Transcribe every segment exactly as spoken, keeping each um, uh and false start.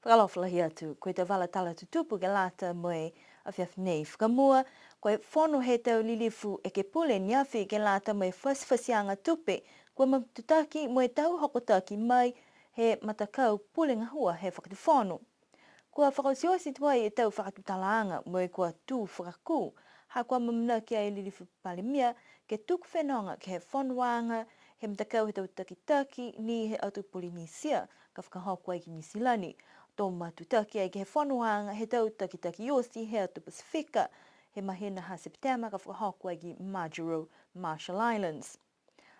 Fakaalofa lahi atu, ko e tau vala tala tutupu ke lata mo e afiafi nei. Fakamua, ko e fono he tau lilifu ekepule neafi ke lata mo e fasifasiaga tupe, kua matutaki mo e tau hokotaki mai he matakau pule gahua he fakatufono. Kua fakaotioti tuai e tau fakatutalaaga mo e kua tū fakakū, ha kua amanaki e lilifu Palemia ke tuku fenoga ke he fonoaga he matakau he tau takitaki ni he atu Polinisia, ka fakahoko ai ki Niu Silani. To matutaki ai ke he fonoaga he tau takitaki oti he atu Pasifika, he mahina ha Sepetema ka fakahoko ai ki Majuro, Marshall Islands.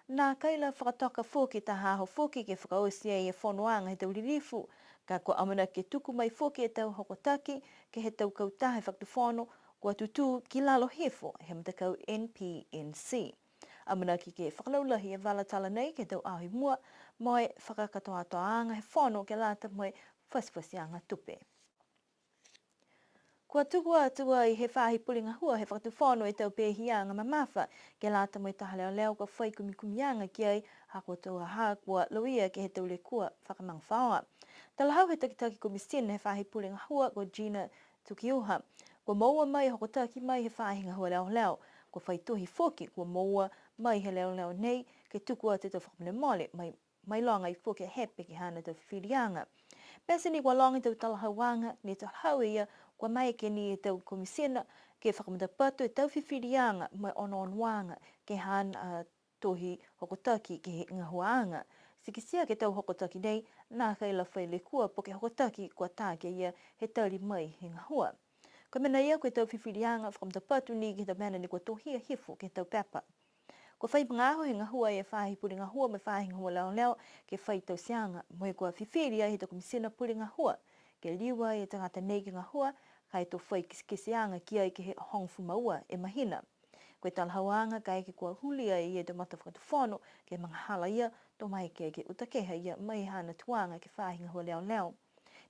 Nākai la fakatoka foki taha aho foki ke fakaoti ai e fonoaga he tau lilifu, ka kua amanaki ke tuku mai foki e tau hokotaki ke he tau kautaha he fakatufono, kua tutū ki lalo hifo he matakau N P N C. Amanaki ke fakalaulahi e vala tala nei ke he tau aho i mua, mo e fakakatoatoaaga he fono ke lata mo e fasifasiaga tupe. Kua tuku atu ai he faahi pule gahua he fakatufono e tau peehiaga mamafa, ke lata mo e taha leoleo kua fai kumikumiaga ki ai, ha kua tau ha kua lauia ke he tau lekua fakamagafaoa. Talahau he takitaki komisina he faahi pule gahua ko Gina Tukiuha, kua moua mai e hokotaki mai he faahi gahua leoleo, kua fai tohi foki kua moua mai he leoleo nei, ke tuku atu e tau fakamolemole, mai, mailoga ai foki e Hepe ke he haana tau fifiliaga. Pete ni kua loga e tau talahauaga, ne talahau e ia, kua maeke ni e tau komisina ke fakamatapatu e tau fifiliaga mo e onoonoaga ke he haana, a, tohi hokotaki ke he gahuaaga. Ti kitia ke he tau hokotaki nei, nākai la fai lekua po ke hokotaki kua tā ki a ia he tali mai he gahua. Ko e mena ia ko e tau fifiliaga fakamatapatu ni ke he tau mena ne kua tohia hifo ke he tau pepa. Kua fai magaaho he gahua e faahi pule gahua mo e faahi gahua leoleo ke fai tauteaga, mo e kua fifili ai he tau komisina pule gahua ke liu ai e tagata nei ke gahua, ka e to fai kitekiteaga ki ai ke he hogofulu ma ua e mahina. Ko e talahauaga kaeke kua huli ai e tau matafakatufono ke he magahala ia, to maeke ke uta kehe a ia mai he haana tuaga ke he faahi gahua leoleo.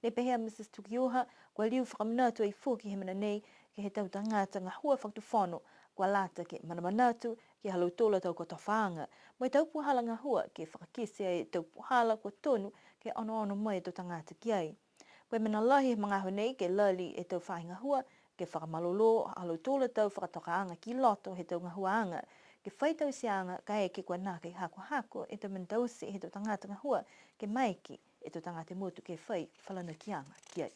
Ne pehē a Mrs Tukiuha, kua liu fakamanatu ai foki he mena nei ke he tau tagata gahua fakatufono, kua lata ke manamanatu ke he ha lautolu a tau kotofaaga mo e tau puhala gahua ke fakakite e tau puhala kua tonu ke onoono mai e tau tagata ki ai. Ko e mena lahi he magaaho nei ke lali e tau faahi gahua ke fakamalolō ha lautolu a tau fakatokaaga ki loto he tau gahuaaga, ke fai tauteaga kaeke kua nākai hakohako e tau mena taute he tau tagata gahua, ke maeke e tau tagata motu ke fai falanakiaga ki ai.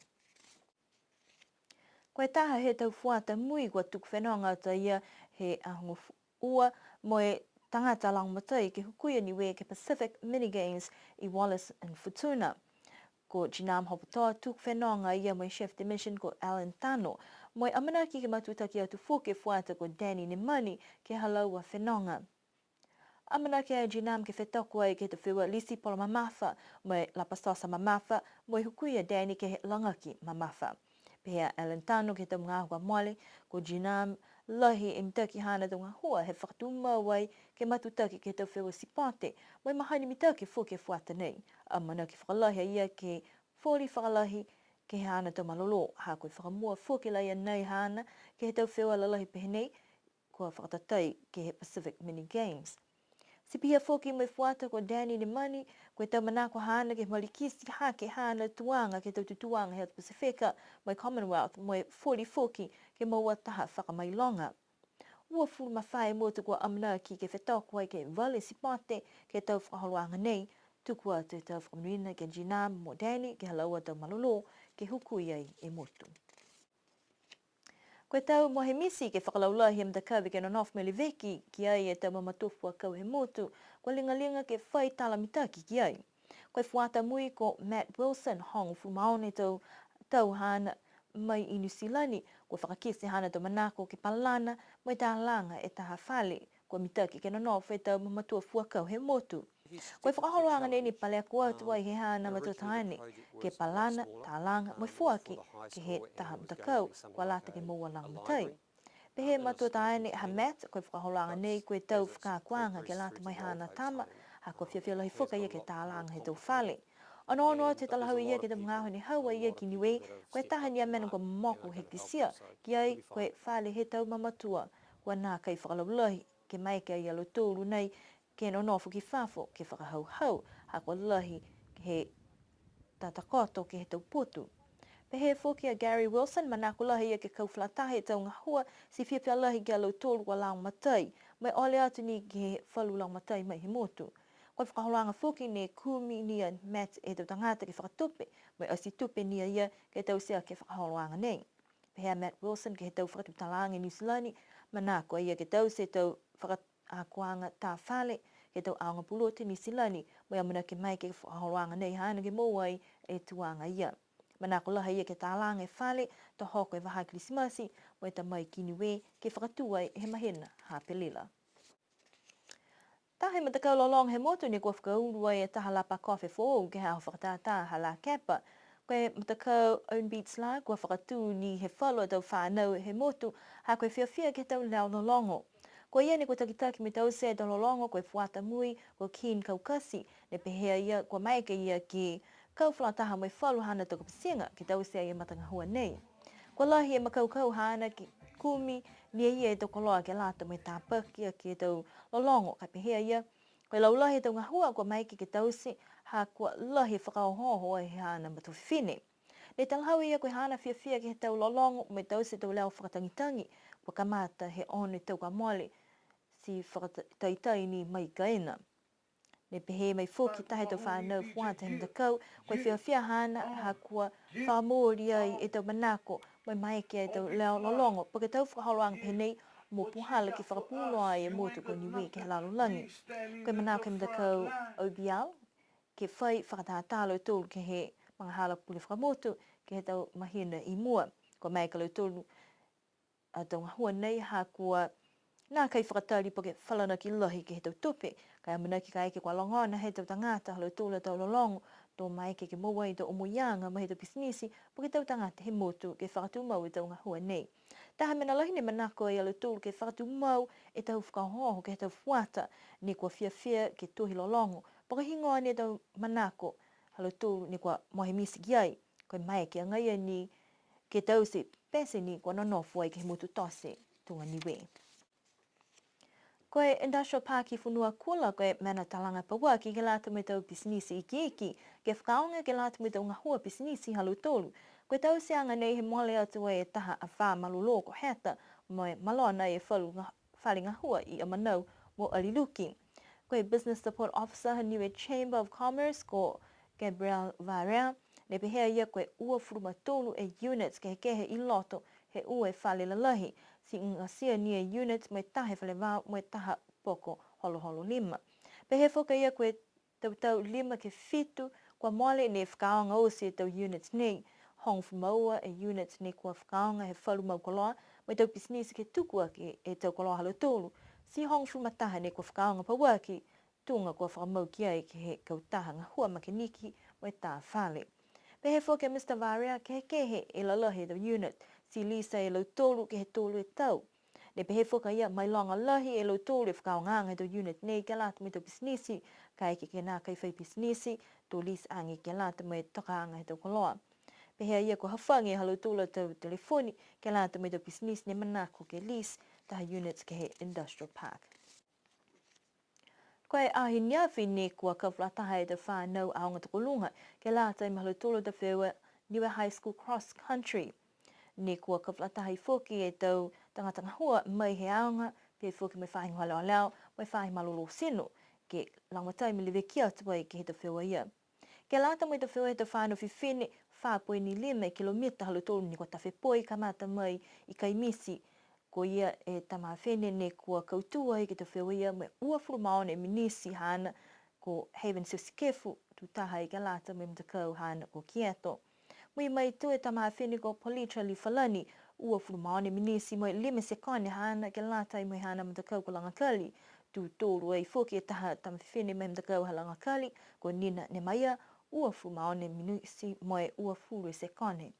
Ko e taha he tau fuata mui kua tuku fenoga atu a ia he aho Gofua mo e tagata lagomatai ke hukui a Niue ke he Pacific Mini Games i Wallis and Futuna. Ko Jinam Hopotoa tuku fenoga a ia mo e Chef de Mission ko Alan Tano, mo e amanaki ke matutaki atu foki e fuata ko Danny Nemani ke he ha laua fenoga. Amanaki a Jinam ke fetoko ai ke he tau feua lisi polo mamafa, mo e lapasosa mamafa, mo e hukui a Danny ke he lagaki mamafa. Pehē a Alan Tano ke he tau magaaho kua mole, ko Jinam lahi e mitaki haana tau gahua he fakatumau ai ke matutaki ke he tau feua sipote, mo e mahani mitaki foki e fuata nei. Amanaki fakalahi a ia ke foli fakalahi ke he haana tau malolō, ha ko e fakamua foki la ia nei haana ke he tau feua lalahi pehē nei, kua fakatatai ke he Pacific Mini Games. Ti pihia foki mo e fuata ko Danny Nemani, ko e tau manako haana ke malikiti hake haana tuaga ke he tau tutūaga he atu Pasifika, mo e Commonwealth, mo e foli foki ke moua taha fakamailoga. Uafulu ma fā e motu kua amanaki ke fetoko ai ke vale sipote ke he tau fakaholoaga nei, tuku atu e tau fakamonuina ki a Jinam mo Danny ke he ha laua tau malolō ke hukui ai e motu. Ko e tau mohe miti ke fakalaulahi e matakavi ke nonofo mo e leveki ki ai e tau mamatua fuakau he motu, kua ligaliga ke fai tala mitaki ki ai. Ko e fuata mui ko Matt Wilson, hogofulu ma ono e tau, tau haana mai i Niu Silani, kua fakakite haana tau manako ke palana mo e talaga e taha fale, kua mitaki ke nonofo e tau mamatua fuakau he motu. Ko e fakaholoaga nei ne paleko atu ai he haana matua taane, ke palana, talaga, mo e foaki ke he taha matakau, kua lata ke moua lagomatai. Pehē e matua taane ha Matt, ko e fakaholoaga nei ko e tau fakaakoaga ke lata mo e haana tama, ha kua fiafia lahi foki a ia ke talaga he tau fale. Onoono atu he talahau a ia ke he tau magaaho ne hau a ia ki Niue, ko e taha ni a mena kua momoko he kitia ki ai ko e fale he tau mamatua, kua nākai fakalaulahi ke maeke ia lautolu nei ke nonofo ki fafo ke fakahauhau, ha kua lahi he tatakoto ke he tau putu. Pehē foki a Gary Wilson, manako lahi a ia ke kau fakalataha e tau gahua ti fiafia lahi ki a lautolu kua lagomatai, mo e ole atu ni ke he falu lagomatai mai he motu. Ko e fakaholoaga foki ne kumi ni a Matt e tau tagata ke fakatupe, mo e ati tupe ni a ia ke taute aki e fakaholoaga nei. Pehē a Matt Wilson ke he tau fakatutalaaga i Niu Silani, manako a ia ke taute e tau fakaakoaga tā fale ke he tau aoga pulotu i Niu Silani, mo e amanaki mai ke he fakaholoaga nei haana ke moua ai e tuaga ia. Manako lahi a ia ke talaga e fale, to hoko e vahā Kilisimasi, mo e ta mai ki Niue ke fakatū ai he mahina ha Apelila. Taha e matakau lologo he motu ne kua fakaulu ai e taha lapa kofe foou ke he aho fakatātā ha Lakepa. Ko e matakau Own Beats Law kua fakatū ni he falu a tau fānau he motu, ha ko e fiafia ke he tau leo lologo. Ko ia ne kua takitaki mo e taute e tau lologo ko e fuata mui ko Keen Kaukasi, ne pehē a ia kua maeke ia ke kau fakalataha mo e falu haana tau kapitiga ke taute ai e matagahua nei. Kua lahi e makaukau haana ke kumi ni e ia e tau koloa ke lata mo e tāpaki aki e tau lologo, ka pehē a ia, ko e laulahi e tau gahua kua maeke ke taute, ha kua lahi e fakaohooho ai he haana matua fifine. Ne talahau e ia ko e haana fiafia ke he tau lologo mo e taute e tau leo fakatagitagi, kua kamata he ono e tau kua mole, ti fakataitai ni mai kaina. Ne pehē mai foki taha he tau fānau fuata he matakau, ko e fiafia haana ha kua fakamooli ai e tau manako, mo e maeke e tau leo lologo, po ke tau fakaholoaga pehē nei, mo puhala ke fakapuloa ai e motu ko Niue ke he lalolagi. Ko e manako he matakau O B L, ke fai fakatātā a lautolu ke he magahala pule fakamotu, ke he tau mahina i mua. Kua maeke a lautolu a tau gahua nei ha kua nākai fakatali po ke falanaki lahi ke he tau tupe, ka e amanaki kaeke kua logona he tau tagata ha lautolu a tau lologo, to maeke ke moua ai e tau omoiaga mai he tau pisinisi, po ke tau tagata he motu ke fakatumau e tau gahua nei. Taha mena lahi ne manako ai a lautolu ke fakatumau e tau fakaohooho ke he tau fuata, ne kua fiafia ke tohi lologo, po ke higoa ni e tau manako ha lautolu ne kua mohe miti ki ai, ko e maeke agaia ni ke taute pete ni kua nonofo ai ke he motu tote tuga Niue. Ko e Industrial Park i Fonuakula, ko e mena talaga pauaki ke lata mo e tau pisinisi ikiiki, ke fakaaoga ke lata mo e tau gahua pisinisi ha lautolu. Ko e tauteaga nei he mole atu e taha afā malolō ko Heta, mo e malona e falu ga-, fale gahua i Amanau mo Aliluki. Ko e Business Support Officer ha Niue Chamber of Commerce ko Gabriel Varea, ne pehē a ia ko e uafulu ma tolu e units kehekehe i loto he ua e fale lalahi, ti igatia ni e unit mo e taha e fale vao mo e taha poko holoholo lima. Pehē foki a ia ko e tau tau lima ke fitu kua mole ne fakaaoga oti e tau unit nei, hogofulu ma ua e unit ne kua fakaaoga he falu mau koloa, mo e tau pisinisi ke tuku aki e tau koloa ha lautolu, ti hogofulu ma taha ne kua fakaaoga pauaki, tuga kua fakamau ki ai ke he kautaha gahua makeniki mo e tā fale. Pehē foki a Mister Varea, kehekehe e lalahi e tau unit, ti lisa e lautolu ke he tolu e tau. Ne pehē foki a ia, mailoga lahi e lautolu e fakaaogaaga he tau unit nei ke lata mo e tau pisinisi, kaeke ke nākai fai pisinisi, to lisa age ke lata mo e tokaaga he tau koloa. Pehē a ia kua hafagi ha lautolu a tau telefoni ke lata mo e tau pisinisi ne manako ke lisa taha unit ke he Industrial Park. Ko e aho ne afi ne kua kau fakalataha e tau fānau aoga tokoluga, ke lata mo e ha lautolu a tau feua Niue High School Cross Country. Ne kua kau fakalataha foki e tau tagata gahua mai he aoga, pihia foki mo e faahi gahua leoleo, mo e faahi malolō tino, ke lagomatai mo e leveki atu ai ke he tau feua ia. Ke lata mo e tau feua he tau fānau fifine, fā poini lima e kilomita ha lautolu ne kua tafe poi kamata mai i Kaimiti. Ko ia e tama fifine ne kua kautū ai ke he tau feua ia mo e uafulu ma ono e minisi haana ko Haven Siosikefu, tū taha ai ke lata mo e matakau haana ko Kieto. Mui mai tū e tama fifine ko Politra Lifalani, uafulu ma ono e minisi mo e lima e sekone haana ke lata mo e haana matakau ko Lagakali. Tū tolu ai foki e taha tama fifine mai he matakau ha Lagakali, ko Nina Nemaia, uafulu ma ono e minisi mo e uafulu e sekone.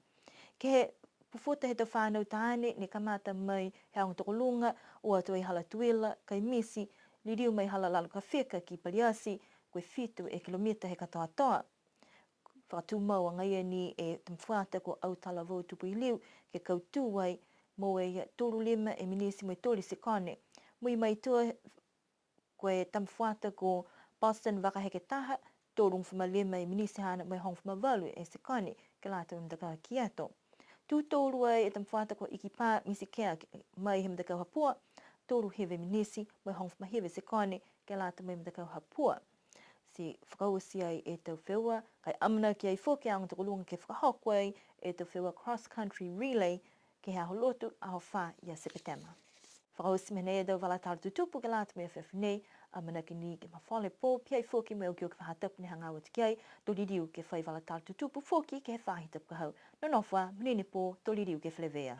Ke he pufuta he tau fānau taane ne kamata mai he aoga tokoluga, o atu ai hala Tuila, Kaimiti, liliu mai hala Lalokafika ki Paliati, ko e fitu e kilomita he katoatoa. Fakatumau agaia ni e tama fuata ko Autalavou Tupuiliu ke kautū ai mo e tolu lima e minisi mo e tolu e sekone. Mui mai tū ko e tama fuata ko Boston Vakaheketaha, Tolugofulu ma lima e minisi haana mo e hogofulu ma valu e sekone ke lata mo e matakau ha Kieto. Tū tolu ai e tama fuata ko Ikipā Misikea mai he matakau ha Pua, tolu hiva e minisi mo e hogofulu ma hiva e sekone ke lata mo e matakau ha Pua. Ti fakaoti ai e tau feua, ka e amanaki ai foki e aoga tokoluga ke fakahoko ai e tau feua cross country relay ke he aho Lotu, aho fā ia Sepetema. Fakaoti mena e tau vala tala tutupu ke lata mo e afiafi nei, amanaki ni ke mafola e pō, pihia foki mo e okioki faahi tapu ne hagaao atu ki ai, to liliu ke fai vala tala tutupu foki ke he faahi tapu ka hau. Nonofo ā, monuina e pō, to liliu ke feleveia.